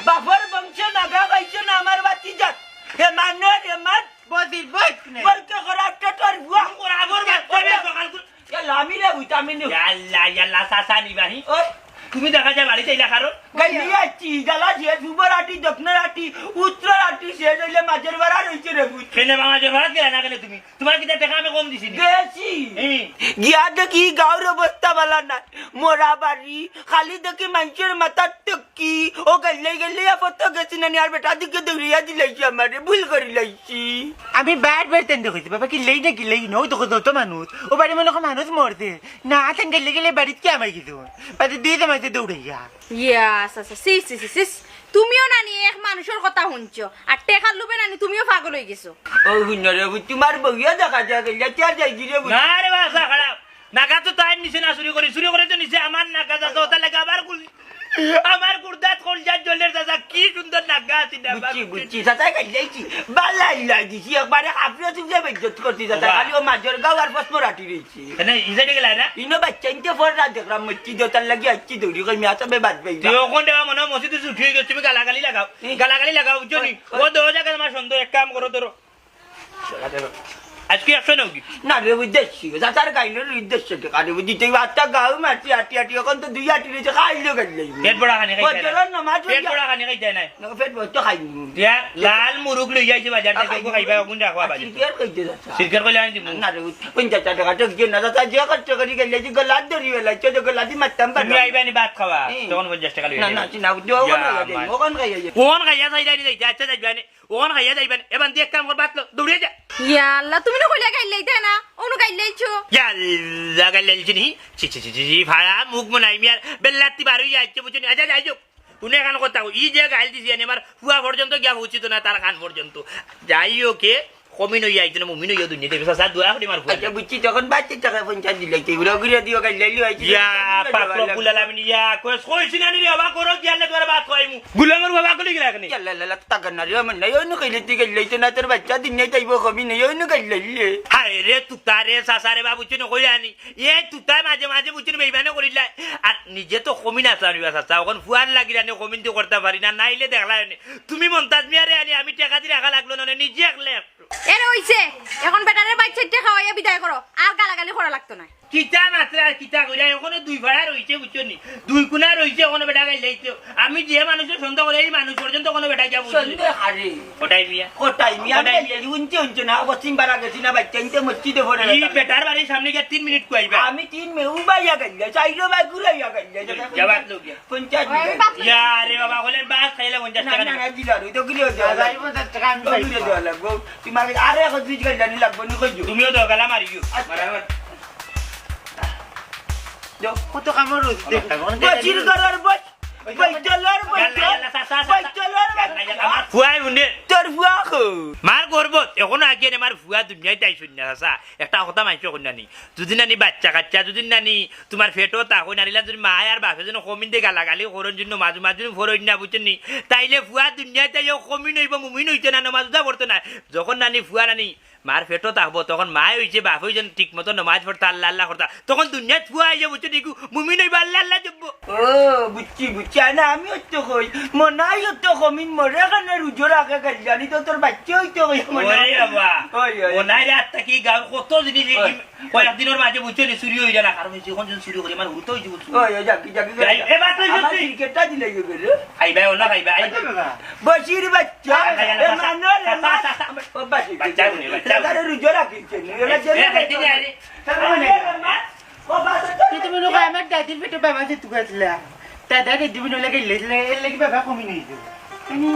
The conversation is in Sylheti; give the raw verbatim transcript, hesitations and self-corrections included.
বাপর বংশে নাগা পাইছো না আমার ভাতিজাত। হে মানো রে মান। বদির বইত নাই। বলতে খরাপ টেটর বুয়া। খরাপ ওর বাপ, ওরে সকাল করে। ইয়াল্লা, আমি রে বুঝ, আমি নি। ইয়াল্লা, ইয়াল্লা, চাচা নি বাহি। ওই। তুমি দেখা যায় বাড়িত আইলা কারণ? গাইলে আইছি, জ্বালা শেষ, উবর আটি, দক্ষিণর আটি, উত্তরর আটি শেষ অইলে মাঝর বাড়া রইছে রে বুঝ। কেনে বা মাঝর বাড়া গেলা না কেনে তুমি? তুমার কিতা টেকা আমি কম দিছি নি? বেশি। হুম। গিয়া দেখি গাঁওর অবস্থা ভালা না। মরা বাড়ি, খালি দেখি মানষর মাথার টুকি। ও গেলে গেলে আপাতত গেছি না নি, আর বেটা দিকে দৌড়িয়া দিলাইছি আমারে, ভুল করিলাইছি। আমি বার বার তেন দেখছি, বাবা, কিল্লাই না কিল্লাই না, ও দেখো যত মানুষ, ও বাড়ি মনে হয় মানুষ মরছে। না, তেন গেলে গেলে বাড়িত কি আমার কিছু? বাদে দিয়ে তোমার দৌড়াইয়া। ইয়া, সা, সা, সি, সি, সি, সি। তুমিও নানি এক মানুষর কথা হুনছো, আর টেকার লোভে নানি তুমিও পাগল অই গেছো। ও হুন রে, তুমার বউয়ে দেখা যায় গেলে, কে যাই গিরে বুঝ। না রে বাবা, খারাপ। নাগা তো তাই নিছে না চুরি করি, চুরি করে তো নিছে আমার নাগা, যা তো ওটা লাগে আবার কুল-, আমার কুর্দাত কলজাত জলের চাচা, কি সুন্দর নাগা আছে না, বুঝছি, বুঝছি, চাচা গাইলাইছি, বালা ইলাই দিছি, একবারে আপনি চুপলে বেজ্জত করছি, চাচা, বাবা। খালি ও মাঝর গাঁও আর ফসমর আটি রইছি। কেনে, ইজাইতে গেলা না? ইনো বাচ্চা ইনতে ফর রাত দেখলাম, মসজিদ ওটার লাগি আইছি দৌড়ি কই মিয়া তবে বাদ পাই না। তুই ওখান দেওয়া মনে হয় মসজিদে উঠে গেছে, তুমি গালাগালি লাগাও, হুম। গালাগালি লাগাও, বুঝছো নি? ওই, ওই। ও দরজা কেন আমার সন্দেহ, এক কাম করো, ধরো। আজকে একশো নাও কি? না রে, উদ্দেশ্য, চাচার গাইলের উদ্দেশ্য টেকা রে, দিতে আটটা গাও মাটি আটি আটি, এখন তো দুই আটি রয়েছে, খাইলেও গাইলে। পেট ভরা খানি খাইতে না। ফজরর নামাজ পেট পড়িয়া ভরা খানি খাইতে নাই। না, পেট ভরতে খাইনি। ইয়া, লাল মুরুগ লই যাইছে বাজার থেকে, খাইবা, কোন রাখবা বাজার? সিরকেট কইতে চাচা। সিরকেট কইলে আনি দিমু। না রে, পঞ্চাশ টেকা তো গিয়ে না, চাচা, যে খরচ করি গেলে যে গলা ধরি বেলাইছে, যে গলা দি মারতাম তুমি পারতাম। আইবা নি ভাত খাওয়া, হুম। তখন পঞ্চাশ টেকা লই না, যাইবা। না, না, ওখান ইয়া, খাইয়া যাই, মান। ওখান খাইয়া যাইবা নি? ওখান খাইয়া যাইবা নি? এবার দিয়ে এক কাম কর, বাতলো, দৌড়ে যা। ইয়া আল্লাহ, তুমি না কইলে গাইল্লাইতে না, অনু গাইল্লাইছো। ইয়া আল্লাহ, গাইল্লাইছি নি? ছি, ছি, ছি, ছি, ছি, ফাড়া মুখ মনাই মিয়ার বেল্লাতি বার হইয়া আইছে, বুঝছো নি? আচ্ছা, যাই হোক, শুনে এখান কথা কও, ই যে গাইল দিছি, এনে আমার ফুয়া পর্যন্ত গিয়া পৌঁছিত না, তার কান পর্যন্ত। যাই হোক, এ কমিন হইয়া আইছে না, মুমিন হইয়া দুনিয়া দেখবে, চাচা, দোয়া করি আমার ফুয়া। আচ্ছা, বুঝছি, তখন বাচ্চা টাকা পঞ্চাশ দিলে, কি উড়া ঘুরে দিও, গাইল্লাইলি হইছে, ইয়া, পাক রব্বুল আলামিন, ইয়া, কইস, কইছি না নি রে, বাবা, করো, কি আল্লাহ তোমার বাত কইমু। গুলামের বাবা কলি গেলা এখানে। ইয়া আল্লাহ, আল্লাহ, টাকা না রে, আমার নাই, অন্য কইলে তুই গেলে তো না, তোর বাচ্চা দুনিয়ায় যাইব, কমি নেই, অন্য কইলে। হায় রে, তুতা রে, চাচা রে, বাবু, চুনো কইরা আনি। এ তুতায় মাঝে মাঝে বুঝছেন বেইমানে করিলাই। আর নিজে তো কমি না চানিবা চাচা, এখন ফুয়ার লাগি জানি কমিন তো করতে পারি না, নাইলে দেখলাই নে। তুমি মন্তাজ মিয়ারে আনি, আমি টেকা দি রাখা লাগলো না, নিজে একলে একটু। এরে হইছে, এখন বেটারে বাইক চাইটে খাওয়াইয়া বিদায় করো, আর গালাগালি করা লাগতো না। কিতা মাত্র আর কিতা কইরা, এখনো দুই ফাড়া রইছে, বুঝছো নি? দুই কুনা রইছে, এখনো বেটা গাইল্লাইছে। আমি যে মানুষের সন্দেহ করি, এই মানুষ পর্যন্ত কোনো বেটা গিয়া বুঝলি। সন্দেহ হারে। কোটাই মিয়া। কোটাই মিয়া, কোটাই আমি মিয়া। এই উঞ্চে উঞ্চে না, পশ্চিম পাড়া গেছি না, বাইক চাইতে মসজিদে পড়ে ই গেলাম। বেটার বাড়ির সামনে গিয়া তিন মিনিট কুয়াইবা। আমি তিন মে-, উবাইয়া গেল, চাইরো বাই ঘুরাইয়া গেল, যাবা তো গিয়া। পঞ্চাশ ওই মিনিট। বাপ। ইয়া রে বাবা, বলে বাস খাইলে পঞ্চাশ না, টাকা না, দিবা। না, দিলা, ওই তো গিলে দেওয়া লাগবো। পঞ্চাশ টাকা আমি ওই গিলে পাইছি। দেওয়া লাগবো। তুমি আগে আরো এখন দুই গাইল্লানি লাগবো, নি কইছো? তুমিও তো গালা মারিও। আচ্ছা। মারামারি। কত কামড় রোদ, দেখো। বসির ঘরের বস, বৈতলর বৈতল, বৈতলর বৈতল। ফুয়াই হুনে। তোর ফুয়া কো? মার গর্ভত, এখনো আগে আমার ফুয়া দুনিয়াত আইছইন না, চাচা। একটা কথা মানছো কইন না নি? যদি নানি বাচ্চা কাচ্চা, যদি নানি তোমার পেটো তা কই নানিলা, যদি মায় আর বাপে যদি কমিন দে গালাগালি করইন, যদি নমাজ উমাজ যদি পড়ইন না, বুঝছো নি? তাইলে ফুয়া দুনিয়াত আইও কমিন অইবো, মুমিন অইতো না, নমাজ উজা পড়তো না। যখন নানি ফুয়া নানি মার পেটো থাকবো, তখন মায় অইছে, বাপ অইছে, ঠিক মতো নমাজ পড়তা, আল্লাহ আল্লাহ করতা। তখন দুনিয়াত ফুয়া আইয়া বুঝছো নি, মুমিন অইবো, আল্লাহ আল্লাহ জপবো। ও, বুঝছি, বুঝছি। আয় না, আমি অইতো কই, মনাই অইতো কমিন, মরে খানে রুজো রাখে গেল, জানি তো তোর বাচ্চা অইতো কই, মনে ওরে হয়। বাবা, ওই, ওই। মনাই রাত থাকি গাঁওর কত জিনিস এই ওই। কয়েক দিনর মাঝে বুঝছো নি, চুরি অইরা না, কারণ অইছে, এখন যদি চুরি করি, আমার হুরুতা অইছে, বুঝছো? ওই, ওই, যাকি, যাকি, যাকি। এই, এই, বাদ অইছে আমার কি? ক্রিকেটটা দিলাই গেল। আইবা, অন্য খাইবা, আইবা। আইবা, বাবা। বসির বাচ্চা, আচ্ছা, আচ্ছা, এ আচ্ছা, মানো রে, আচ্ছা, মা। আচ্ছা, আচ্ছা। ও বাসি, বাচ্চা বনে, বাচ্চা বনে। তারে রুজো রাখিছে, নি, ওরা এ, জেলে এ, গেছে। এ, এ, এ। তারে মা রে, মা। ও বাসি, তো তুমি নু কয় আমার দাদির পেটো বাবা যে তুই আছলা। দাদা রে দিবি নলে গেলে, এর লাগি বাবা কমি নেই তো। আমি